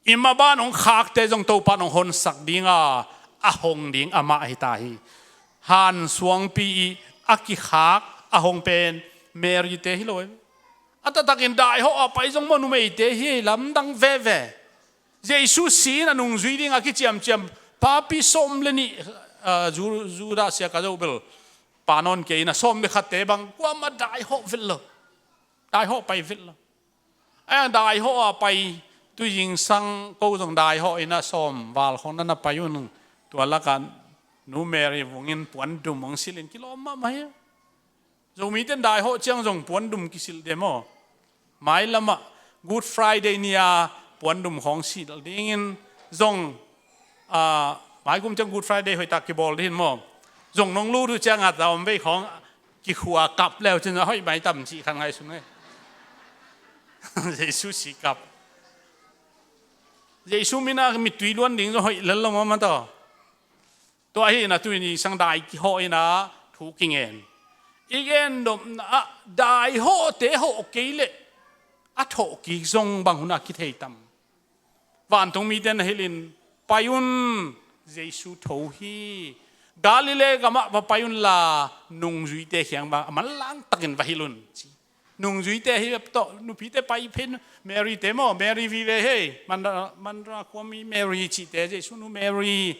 I maban hong khakte zong Topa in hong honsak dinga a hong ding amah hi ta hi. Han suangpi i a kikhak a hong pen Mary te hi lo e. A taktakin daihawh a pai zong maw numeite hi lamdang veve. Jesu si in a nungzui dinga kiciamciam papi sawm le nih, ah, Ju-, Judah sia ka zo bel pa nawn kei in a sawm le khatte bang kuamah daihawh vet lo. Daihawh pai vet lo. A daihawh a pai tu zingsang ko zong daihawh in a sawm val khong na na pai un tua lakah Nu Mary vungin puandum hong silhin kilawm mahmah hi. Zomite in daihawh ciang zong puandum kisilh de maw? Mailamah Good Friday ni-a puandum khawng silh dingin zong, ah, maikum ciang Good Friday hoihtak kibawl dingin maw? Zong nong lut uh ciangah ta om vei khawng kikhua kap leu cin a hoih mai tam cih khan ngaihsun ngai. Jesu si kap. Jesu mina mittui luan ding zong hoih lel lo mama taw. Tua hi na tuini sang dai kihawh ina thu kingen. I gen nopna ah daihawhte hawh kei leh a thawhkik zong bang hunah kithei tam. Vantungmite na hilhin pai un, Jesu tho hi. Galilee gamah va pai unla nungzuite khiang bang a manlang takin va hilh un ci. Nungzuite hi tawh nupite pai phin Mary te maw, Mary vive hei. Mandra, Mandra khuami Mary cihte, Jesu nu Mary.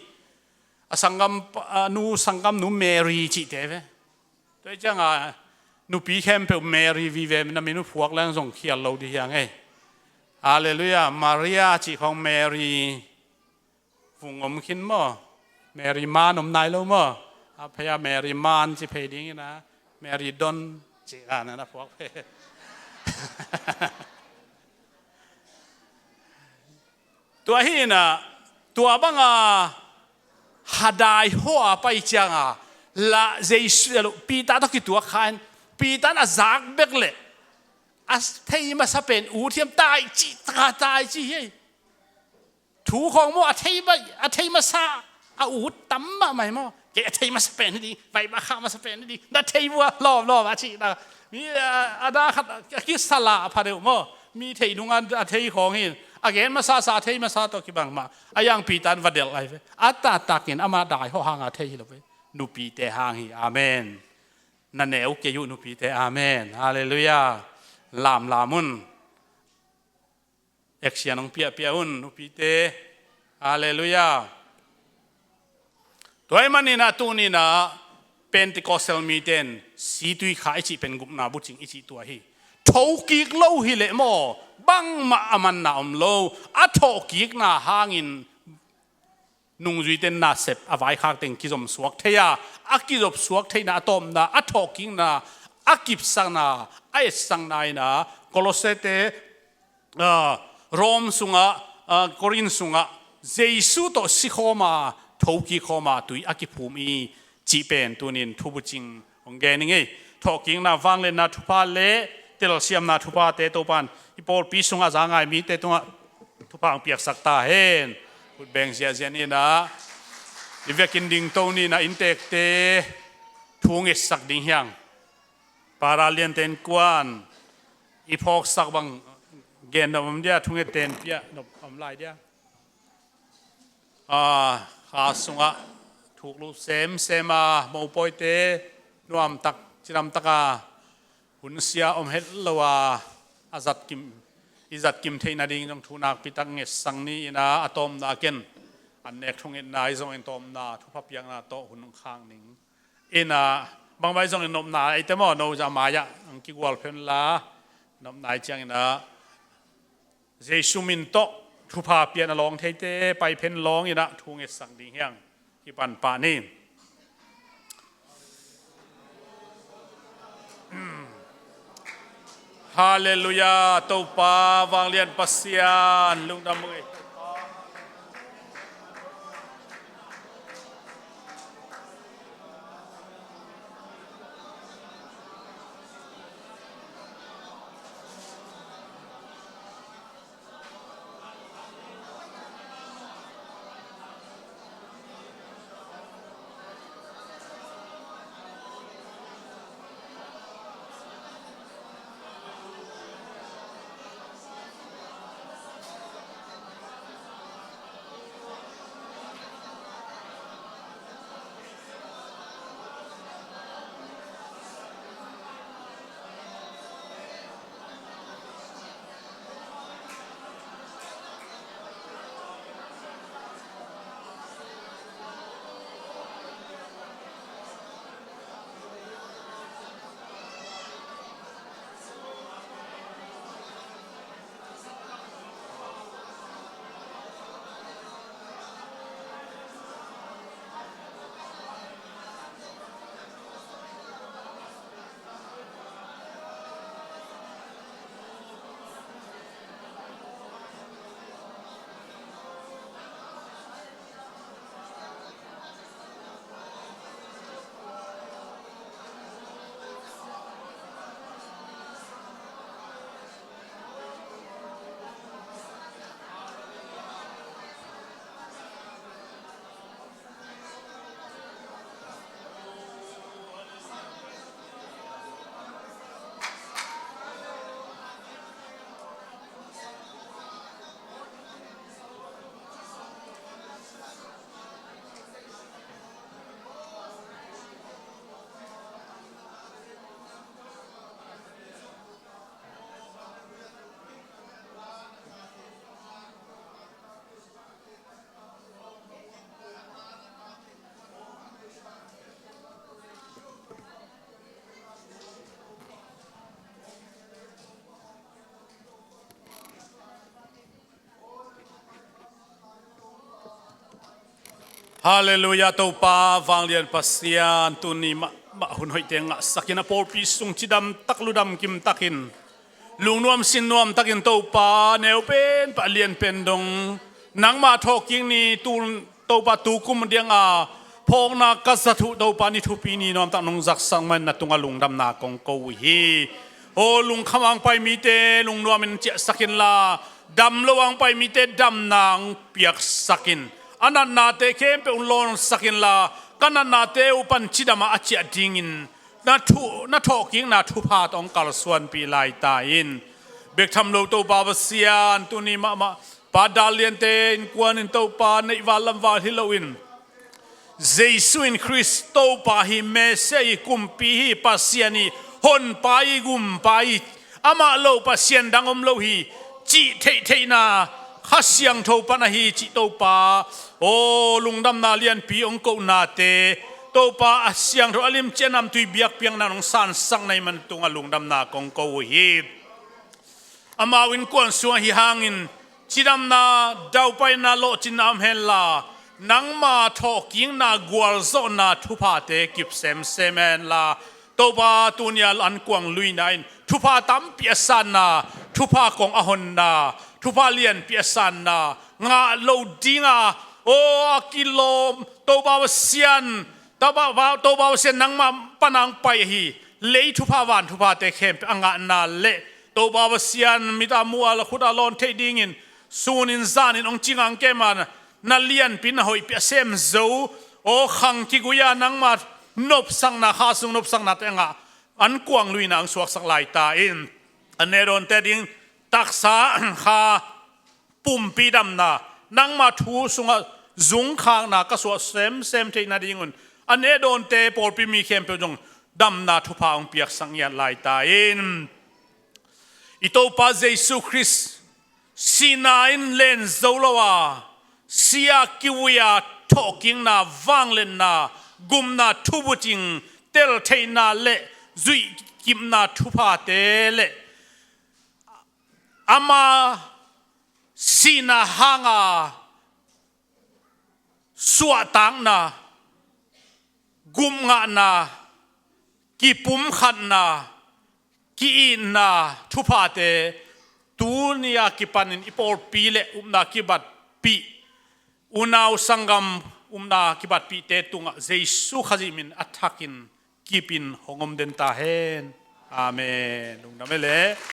A sanggam, a nu sanggam nu Mary cihte ve. Tua hi cianga nupi khempeuh Mary vive na min uh phuak leng zong khial lo dih hiang ei. Halleluiah. Maria cih khawng Mary vung om khin maw? Mary man om nai lo maw? A phei a Mary man ci phei dingin a Mary don ci dan a na phuak phei. Tua hi ina tua banga ha daihawh a pai cianga la Jesu, Peter tawh kituak kha in Peter in a zak bek leh a thei masa pen ut hiam, tai ci taka tai ci hi. Thu khawng maw a thei ma, a thei masa a ut tam mahmah hi maw? Kei a thei masa pen hi ding, vai ba kha masa pen hi ding, na thei vua lawm lawm a cihna. Mi a, a da khat a kisala a pha deuh maw? Mi theih nung a, a thei khawng hi. A gen masa sa a thei masa tawh kibang mah. A yang Peter in va delh lai ve. A taktakin ama dai haw hanga thei hi lo ve. Nupite hang hi. Amen. Na neu kei uh nupite. Amen. Halleluiah. Lamlam un. Action hong piahpiah un nupite. Halleluiah. Tua ahih manin ah tuni-in ah Pentecostal mite in situikha i cih pen gupna bucing i cih tua hi. Thokik lo hi leh maw, bangmah a manna om lo. A thawhkikna hangin nungzuite in nasep a vaikhak teng kizom suak thei a, a kizop suak theihna a tawpna, a thawhkikna, a kipsakna, a etsakna in ah Kolossete, ah, Rome sungah, ah, Korin sungah Jesu tawh sikhawm a, thokik khawm a, tui a kiphum i cih pen tuni-in thubucing hong gen ing ei. Thawhkikna, vangliatna thupha le telsiamna thuphate Topa'n i pawlpi sungah za ngai mite tungah thupha hong piaksak ta hen. Khutbeng ziahziah ni in ah, i vekin dingto ni in ah inntekte thu ngetsak ding hi hang. Para liante in kuan i phawksak bang gen nop om dia, thungetten piah nop om lai dia. Ah, kha sungah thuk lut semsem a, mopawite nuamtak, cidamtak a, hunsia om het lo a, a zatkim, i zatkim theih nading zong thu nakpitak ngetsak ni in ah, a tawpna ken an nek thungetna i zong in tawpna thupha piakna tawh hun hong khak ning. In ah, bangmah i zong in nopna eite maw, no zah mai-ah ang kigual phen la, nopna i ciangin ah Jesu min tawh thupha pian a lawng theite pai phen lawng in ah thu ngetsak ding hi hang. Kipan pah ni. Halleluiah, Topa vanglian Pasian, lungdam ung ei. Halleluiah, Topa vanglian Pasian, tuni mahmah hun hoihte ngahsakin a pawlpi sung cidamtak ludam kimtakin, lungnuam sinnuamtakin Topa neupen pah lianpen dong nangmah thawhkik ni tu, Topa tukum dianga phawkna ka zat uh Topa ni thupi ni nuamtak nong zaksak man na tungah lungdamna kong ko uh hi. Aw lungkham ang pai mite lungnuamin ciahsak inla, dam lo ang pai mite damna ang piaksak in, a natnate khempeuh un lawnsak inla, ka natnate uh pan cidam ah a ciah dingin na thu, na thawhkikna thupha tawh hong kalsuanpih lai ta in. Bek tham lo Topa Pasian, tuni mahmah Pa Dal Liante innkuan in Topa neihval lamval hi loin Jesu in Khrist Topa hi, Messiah hi, Kumpi hi, Pasian hi, Honpa hi, Gumpa hi, amah lo Pasian dang om lo hi cih theihtheihna Kha Siangtho pan ahi cih Topa aw, lungdamna lianpi hong kohnate Topa a siangtho a limci a namtui biakpiakna hong sansak na hih man tungah lungdamna kong ko uh hi. Amau innkuan sungah hi hangin cidamna, daupaina, lawhcinna om henla, nangma thawhkikna, gualzawhna thuphate kip semsem henla, Topa tunia ankuang luina in thupha tampi a sanna, thupha kong a honna, thupha lianpi a sanna ngah lo dinga, aw, a kilawm Topa Pasian, Topa, Topa Pasian nangma pana hong pai ahi lei thupha van thuphate khempeuh a ngahna le Topa Pasian mit a mu a, khut a lawn theih dingin sunin zanin hong cingang kema na lianpi na hoihpi a sem zo aw, khang kigui a nangma nopsakna, Kha sung nopsaknate a ngah ankuang luina hong suaksak lai ta in. A nehdawnte ding taksa kha pumpi damna, nangma thu sungah zungkhakna ka suah semsem theih nadingun a nehdawnte pawlpi mi khempeuh zong damna thupha hong piaksak ngiat lai ta in. I Topa Jesu Khrist sihna in len zo lo a, si-a kiui a thawhkikna, vangliatna, gupna, thubucing, teltheihna le zuihkipna thuphate le ama sihna hanga suahtakna, gupngahna, kipumkhatna, ki-itna thuphate tuni a kipanin i pawlpi le upna kibatpih, unau sanggam upna kibatpihte tungah Jesu Khazih min a thakin kipin hong om den ta hen. Amen. Lungdam e le.